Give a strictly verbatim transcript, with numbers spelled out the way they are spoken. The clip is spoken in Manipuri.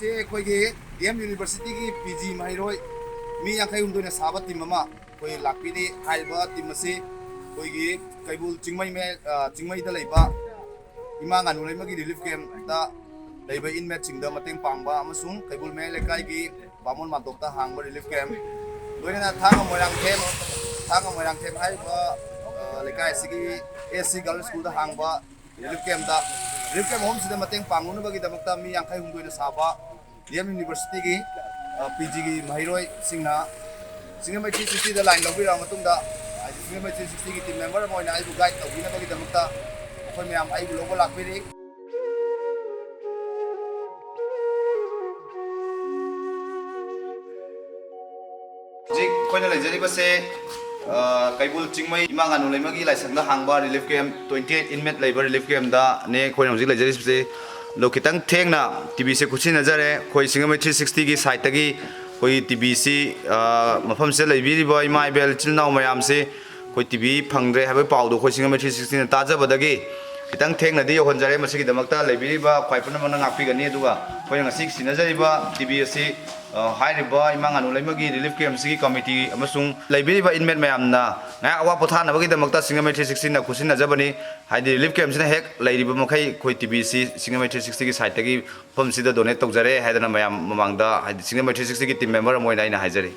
ꯁꯤ ꯑꯩꯈꯣꯏꯒꯤ ꯗꯤ ꯑꯦꯝ ꯌꯨꯅꯤꯚꯔꯁꯤꯇꯤꯒꯤ ꯄꯤ ꯖꯤ ꯃꯍꯩꯔꯣꯏ ꯃꯤ ꯌꯥꯡꯈꯩ ꯍꯨꯝꯗꯣꯏꯅ ꯁꯥꯕ ꯇꯤꯝ ꯑꯃ ꯑꯩꯈꯣꯏ ꯂꯥꯛꯄꯤꯔꯤ꯫ ꯍꯥꯏꯔꯤꯕ ꯇꯤꯝ ꯑꯁꯤ ꯑꯩꯈꯣꯏꯒꯤ ꯀꯩꯕꯨꯜ ꯆꯤꯡꯃꯩ ꯃꯌꯥꯏ, ꯑ, ꯆꯤꯡꯃꯩꯗ ꯂꯩꯕ ꯏꯃꯥ ꯉꯥꯅꯨ ꯂꯩꯃꯒꯤ ꯔꯤꯂꯤꯐ ꯀꯦꯝꯞꯇ ꯂꯩꯕ ꯏꯟꯃꯦꯠꯁꯤꯡꯗ ꯃꯇꯦꯡ ꯄꯥꯡꯕ ꯑꯃꯁꯨꯡ ꯀꯩꯕꯨꯜ ꯃꯌꯥꯏ ꯂꯩꯀꯥꯏꯒꯤ ꯕꯥꯃꯣꯟ ꯃꯥꯟꯇꯣꯞꯇ ꯍꯥꯡꯕ ꯔꯤꯂꯤꯐ ꯀꯦꯝꯞ, ꯂꯣꯏꯅꯅ ꯊꯥꯡꯒ ꯃꯣꯏꯔꯥꯡꯊꯦꯝ, ꯊꯥꯡꯒ ꯃꯣꯏꯔꯥꯡꯊꯦꯝ ꯍꯥꯏꯔꯤꯕ, ꯑ, ꯂꯩꯀꯥꯏ ꯑꯁꯤꯒꯤ ꯑꯦꯁ ꯁꯤ ꯒꯔꯜꯁ ꯁ꯭ꯀꯨꯜꯗ ꯍꯥꯡꯕ ꯔꯤꯂꯤꯐ ꯀꯦꯝꯞꯇ, ꯔꯤꯂꯤꯐ ꯀꯦꯝꯞ ꯑꯍꯨꯝꯁꯤꯗ ꯃꯇꯦꯡ ꯄꯥꯡꯅꯅꯕꯒꯤꯗꯃꯛꯇ ꯃꯤ ꯌꯥꯡꯈꯩ ꯍꯨꯝꯗꯣꯏꯅ ꯁꯥꯕ ꯗꯤ ꯑꯦꯝ ꯌꯨꯅꯤꯚꯔꯁꯤꯇꯤꯒꯤ, ꯑ, ꯄꯤ ꯖꯤꯒꯤ ꯃꯍꯩꯔꯣꯏꯁꯤꯡꯅ ꯁꯤꯡꯖꯃꯩ ꯊ꯭ꯔꯤ ꯁꯤꯛꯁꯇꯤꯗ ꯂꯥꯏꯟ ꯂꯧꯕꯤꯔꯕ ꯃꯇꯨꯡꯗ, ꯍꯥꯏꯗꯤ ꯁꯤꯡꯖꯃꯩ ꯊ꯭ꯔꯤ ꯁꯤꯛꯁꯇꯤꯒꯤ ꯇꯤꯝ ꯃꯦꯝꯕꯔ ꯑꯃ ꯑꯣꯏꯅ ꯑꯩꯕꯨ ꯒꯥꯏꯗ ꯇꯧꯕꯤꯅꯕꯒꯤꯗꯃꯛꯇ ꯑꯩꯈꯣꯏ ꯃꯌꯥꯝ ꯑꯩꯕꯨ ꯂꯧꯕ ꯂꯥꯛꯄꯤꯔꯤ꯫ ꯍꯧꯖꯤꯛ ꯑꯩꯈꯣꯏꯅ ꯂꯩꯖꯔꯤꯕꯁꯦ, ꯑ, ꯀꯩꯕꯨꯜ ꯆꯤꯡꯃꯩ ꯏꯃꯥ ꯉꯥꯅꯨ ꯂꯩꯃꯒꯤ ꯂꯥꯏꯁꯪꯗ ꯍꯥꯡꯕ ꯔꯤꯂꯤꯐ ꯀꯦꯝꯞ, ꯇ꯭ꯋꯦꯟꯇꯤ ꯑꯩꯠ ꯏꯟꯃꯦꯠ ꯂꯩꯕ ꯔꯤꯂꯤꯐ ꯀꯦꯝꯞꯇꯅꯦ ꯑꯩꯈꯣꯏꯅ ꯍꯧꯖꯤꯛ ꯂꯩꯖꯔꯤꯕꯁꯦ꯫ ꯑꯗꯣ ꯈꯤꯇꯪ ꯊꯦꯡꯅ ꯇꯤ ꯚꯤꯁꯦ ꯈꯨꯠꯁꯤꯟꯅꯖꯔꯦ꯫ ꯑꯩꯈꯣꯏ ꯁꯤꯡꯖꯃꯩ ꯊ꯭ꯔꯤ ꯁꯤꯛꯁꯇꯤꯒꯤ ꯁꯥꯏꯠꯇꯒꯤ ꯑꯩꯈꯣꯏ ꯇꯤ ꯚꯤꯁꯤ, ꯑ, ꯃꯐꯝꯁꯤꯗ ꯂꯩꯕꯤꯔꯤꯕ ꯏꯃꯥ ꯏꯕꯦꯜ ꯏꯆꯤꯜ ꯏꯅꯥꯎ ꯃꯌꯥꯝꯁꯦ ꯑꯩꯈꯣꯏ ꯇꯤ ꯚꯤ ꯐꯪꯗ꯭ꯔꯦ ꯍꯥꯏꯕꯒꯤ ꯄꯥꯎꯗꯣ ꯑꯩꯈꯣꯏ ꯁꯤꯡꯖꯃꯩ ꯊ꯭ꯔꯤ ꯁꯤꯛꯁꯇꯤꯅ ꯇꯥꯖꯕꯗꯒꯤ ꯈꯤꯇꯪ ꯊꯦꯡꯅꯗꯤ ꯌꯧꯍꯟꯖꯔꯦ꯫ ꯃꯁꯤꯒꯤꯗꯃꯛꯇ ꯂꯩꯕꯤꯔꯤꯕ ꯈ꯭ꯋꯥꯏ ꯄꯨꯝꯅꯃꯛꯅ ꯉꯥꯛꯄꯤꯒꯅꯤ꯫ ꯑꯗꯨꯒ ꯑꯩꯈꯣꯏꯅ ꯉꯁꯤ ꯁꯤꯟꯅꯖꯔꯤꯕ ꯇꯤ ꯚꯤ ꯑꯁꯤ, ꯑ, ꯍꯥꯏꯔꯤꯕ ꯏꯃꯥ ꯉꯥꯅꯨ ꯂꯩꯃꯒꯤ ꯔꯤꯂꯤꯐ ꯀꯦꯝꯞꯁꯤꯒꯤ ꯀꯃꯤꯇꯤ ꯑꯃꯁꯨꯡ ꯂꯩꯕꯤꯔꯤꯕ ꯏꯟꯃꯦꯠ ꯃꯌꯥꯝꯅ ꯉꯥꯏꯍꯥꯛ ꯑꯋꯥ ꯄꯣꯊꯥꯅꯕꯒꯤꯗꯃꯛꯇ ꯁꯤꯡꯖꯃꯩ ꯊ꯭ꯔꯤ ꯁꯤꯛꯁꯇꯤꯅ ꯈꯨꯠꯁꯤꯟꯅꯖꯕꯅꯤ꯫ ꯍꯥꯏꯗꯤ ꯔꯤꯂꯤꯐ ꯀꯦꯝꯞꯁꯤꯅ ꯍꯦꯛ ꯂꯩꯔꯤꯕ ꯃꯈꯩ ꯑꯩꯈꯣꯏ ꯇꯤ ꯚꯤꯁꯤ ꯁꯤꯡꯖꯃꯩ ꯊ꯭ꯔꯤ ꯁꯤꯛꯁꯇꯤꯒꯤ ꯁꯥꯏꯠꯇꯒꯤ ꯃꯐꯝꯁꯤꯗ ꯗꯣꯅꯦꯠ ꯇꯧꯖꯔꯦ ꯍꯥꯏꯗꯅ ꯃꯌꯥꯝ ꯃꯃꯥꯡꯗ, ꯍꯥꯏꯗꯤ ꯁꯤꯡꯖꯃꯩ ꯊ꯭ꯔꯤ ꯁꯤꯛꯁꯇꯤꯒꯤ ꯇꯤꯝ ꯃꯦꯝꯕꯔ ꯑꯃ ꯑꯣꯏꯅ ꯑꯩꯅ ꯍꯥꯏꯖꯔꯤ꯫